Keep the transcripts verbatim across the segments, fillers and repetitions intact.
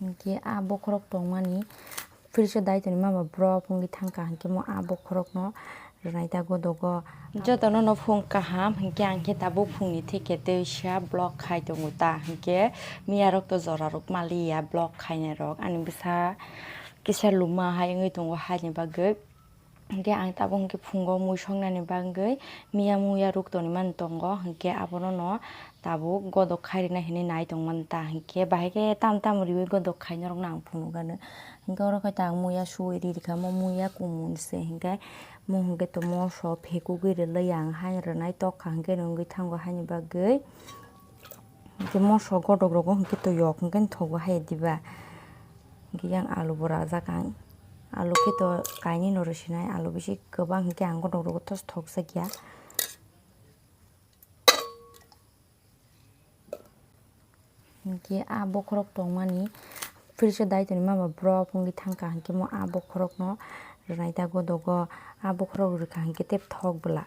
Hinkhe a bokhorok tongmani fridge o dai tonwi mama borok wngwi thangkha, hinkhe mo a bokhorokno rwnai ta godogo. Jotono no phung kaham, hinkhe ang khe tabuk phungni theke tei sa vlog khai tongo ta, hinkhe miyarok to jorarok maliya vlog khainairok, ani bwsa kisa luma hai wngwi tongo haini bagwi. Hinkhe ang tabuk hinkhe phungo mui songnani bagwi miya muya ruk tonwi mani tongo, hinkhe abono no tabuk godok khai rwna hinwi nai tongmani ta, hinkhe bahai khe tam tam riwi godok khai norokno ang phunukgano. Hinkhe oro khe ta ang muya suwi ri rikha, mo muya kumun se, hinkhe mo hinkhe to moso phekugwi rwlai ang hai rwnai tokha hinkhe no wngwi thango haini bagwi. Hinkhe moso godok rogo hinkhe to yok hinkhe thogo hai diba. Hinkhe yang alu bo rajak ang. Alu khe to kainwi no rwsinai, alu bisi kwbang hinkhe ang godok rogo tos thok jakya. Hinkhe a bokhorok tongmani fridge o dai tonwi mama borok wngwi thangkha, hinkhe mo a bokhorokno rwnai ta godogo, a bokhorok rwkha hinkhe tei thok bwla.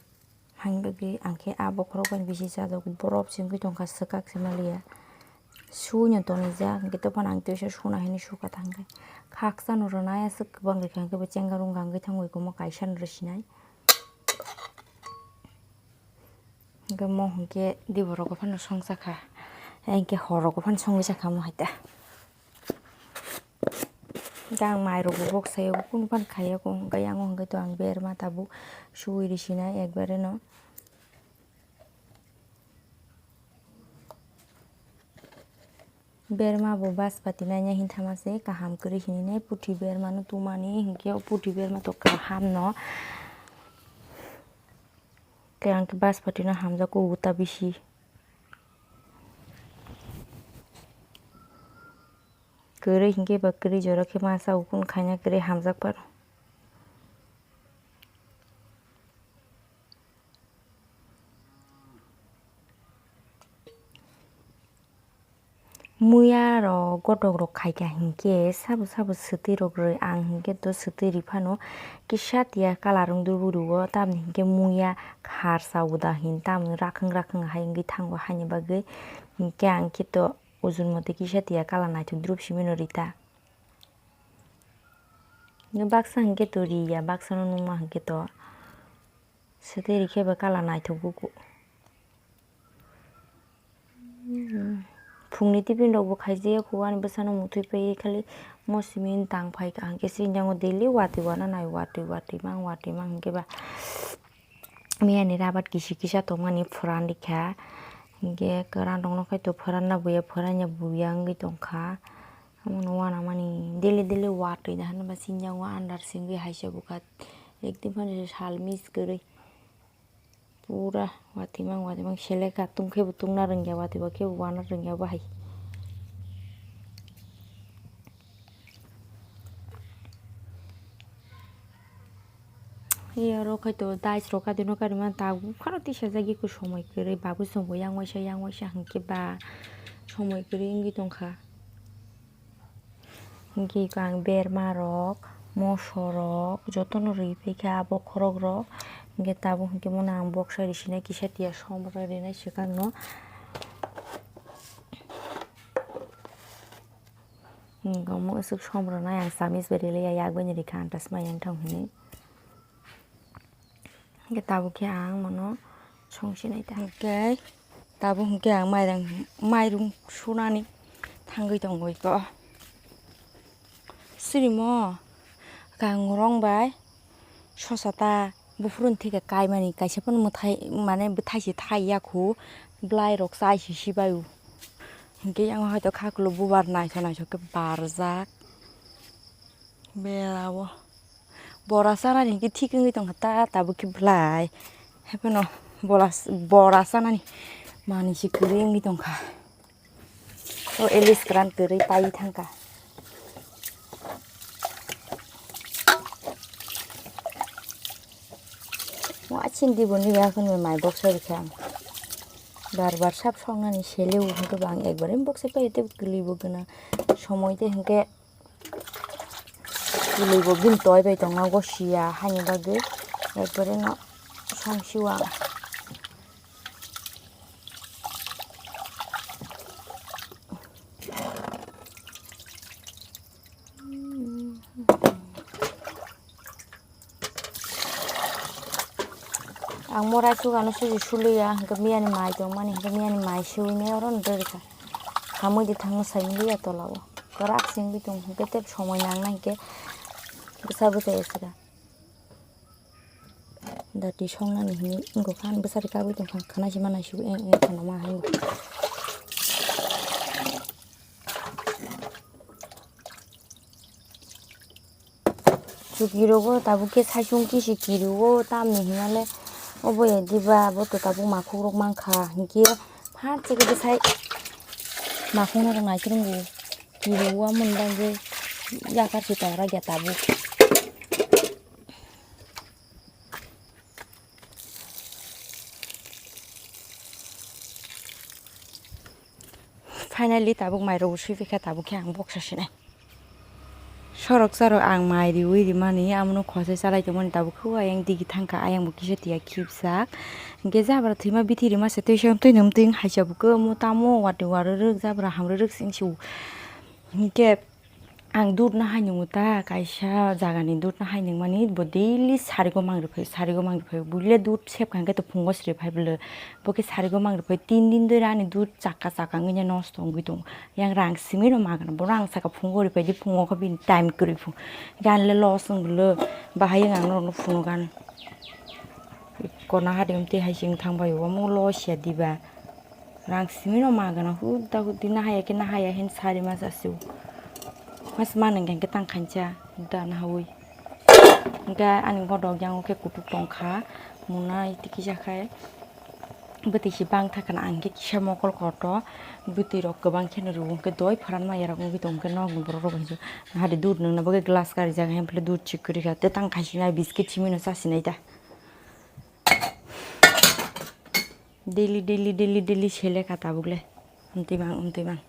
Haini bagwi ang khe a bokhorok bai bisi chajago, borok se wngwi tongkha, swkak se maliya. Suino tonijak, hinkhe dophano ang teisa suna hinwi sukha thangkhe. Khakchano rwnai aswk kwbang rikha, hinkhe bo chenga rungka wngwi thango, ikomo kaisano rwsinai. Hinkhe mo hinkhe diborok phano songchakha, hinkhe horok phano songwi chakha mo hai ta. Hinkhe ang mairokbo boksayo, kunu phano khaiya kho, hinkhe yang o hinkhe to ang berma tabuk suwi risinai ekbare no. Berma bo baspati naina hinthama se kaham kwrwi hinwi nai puthi berma no tumani, hinkhe o puthi berma to kaham no. Tei ang khe baspati no hamjak o uta bisi. Kwrwi hinkhe ba kwrwi jora khe masa ukun khaina kwrwi hamjak phano. Muya rok gotok rok khaikha hinkhe sabo sabo swtwi rok rwi ang hinkhe to swtwi rwi phano kisa tiya colour wng dubui rwo, tamni hinkhe muya kharsa uda hin tamni rakhwng rakhwng hai wngwi thango haini bagwi, hinkhe ang khe to ujun motwi kisa tiya colour naithok drup simi no rita. Baksa hinkhe to riya, baksa no nungma hinkhe to. Swtwi rikhe bo colour naithok buku. Phungni tiffin rok bo khaijak ya kho, ani bwsano muthwi pai khali mo simi tang phai kaham khe sini yango daily watwi wana nai, watwi watwi mang, watwi mang hinkhe ba miyani rabat kisi kisa tongmani phuran rikha. Hinkhe kwran rokno khaito phuranna buya, phuranna buya wngwi tongkha. Omono wanamani daily daily watwi da hwnba sini yango under singwi haisa bukha. Ekdin phano sal miss kwrwi. Pura watimang watimang seleka tungkhe bo tungna rwngya, watiba khe bo wana rwngya bahai. Ei oro khaito dais rok kadino kadima tabuk phano tisajagwi kho somoi kwrwi, babu chwngbo yang waisa yang waisa hinkhe ba somoi kwrwi wngwi tongkha. Hinkhe ang berma rok, moso rok jotono rwi phaikha a bokhorok rok. Hinkhe tabuk hinkhe bono ang boksa risinai kisa tiya som rok rinai swkangno. Hinkhe omo aswk som rwnai ang samij bai rilaiya, yak bai ni rikha ang tasma yang thang hinwi. Hinkhe tabuk khe ang mono songsinai ta. Hinkhe tabuk hinkhe ang mairang, mairung sunani thangwi tongo iko. Sirimo kang rong bai sosa ta buphuruni theke kaimani kaisa phano mwthai mane bwthaisi thai ya khu bwlai rok chaisi sibai o. Hinkhe yang hoito khakulo bubar naithok naithok khe barjak. Bera o. Bora chanani hinkhe thik wngwi tongkha ta, tabuk khe bwlai. Haiphano bora, bora chanani manwi se kwrwi wngwi tongkha. O Alice kwran kwrwi paiwi thangkha. Mo achini diboni ya khwnwi mai boksa rikha ang. Bar bar sab songnani sele o hinkhe bo ang ekbare boksa pai tei kwlwi bo gwnang. Somoi tei hinkhe Kwlwi bo bini toi bai tongna gosiya haini bagwi ekbare no songsi o ang. Ang mo raisuk ano suji suliya, hwnkhe miyani mai tongmani, hwnkhe miyani mai siwi ne oro no rwrwkha. Hamwi di thangno saimiliya tolao. Kwrak singwi tong, hwnkhe tei somoi nangnai hwnkhe bwsa bwsa eswkha. Dati songnani hinwi wngkha, ani bwsari kabwi tongkha, khana se mana siwi eng eng khana ma hai. Chu kirogo tabuk khe saichung kisi kirogo, tamni hinale obo ya diba, abo to tabuk makhuk rok mankha, hinkhe phat chikhe bwsai makhuk norok naikhwrwngo, kirogo amoni bagwi yakar se tongra ya tabuk. Finally tabuk mai rok sui phaikha, tabuk khe ang boksa sinai. Sorok sorok ang mai riwi rimani, amono khosai chalai tongmani, tabuk khe ayang digi thangkha, ayang bo kisa tiya khibjak. Hinkhe jabra thwima bithi rima se twi se twi nwng twi haisa bo khe omo tamo watwi warwrwk jabra hamrwrwk sing se. Hinkhe ang dud nahai nungo ta, kaisa jagani dud nahai nungmani, bo daily sarigo mang rwphai, sarigo mang rwphai, buile dud sep kha hwnkhe to phungo sri phai bwle, bo khe sarigo mang rwphai, tin din dori ani dud chakka chakka wngya nosto wngwi tongo. Yang rang simi no magana, bo rang saka phungo rwphai di, phungo khe bini time kwrwi phung, gan le loss wng bwle, bahai ang norokno phunukgani. Kona hari wng twi hai se wng thang bai, omo loss ya diba. Rang simi no magana, huda hudi nahaya khe nahaya hin sari masa su. Mas manang khe tang khancha, huda nahawi. Hingke ani godok yang khe kutuk tongkha, muna iti kisa khai. Bwtwi si bang thakna ang khe kisa mokol koto. Bwtwi rok kwbang khe no rw hingke doi pharan ma yarok wngwi tong khe nok ni borok rok hinjo. Nahadi dud nungna bagwi glass karijak, hemphile dud chikori kha. Te tang khasinai biscuit simi no chasinai ta. Daily, daily, daily, daily sele kha tabuk le. Amtwi bang, amtwi bang.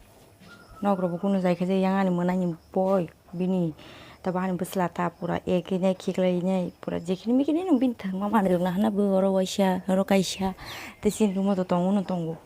Nok rok bo kunu jai khe je yang ani mwnai ni boi bini. Tabo ani bwsla ta pura ek ne khiklai ne pura jekhini mikhini nung bini thangma manwi rok nahana bo oro waisa, oro kaisa. Te chini room o to tongo no tongo.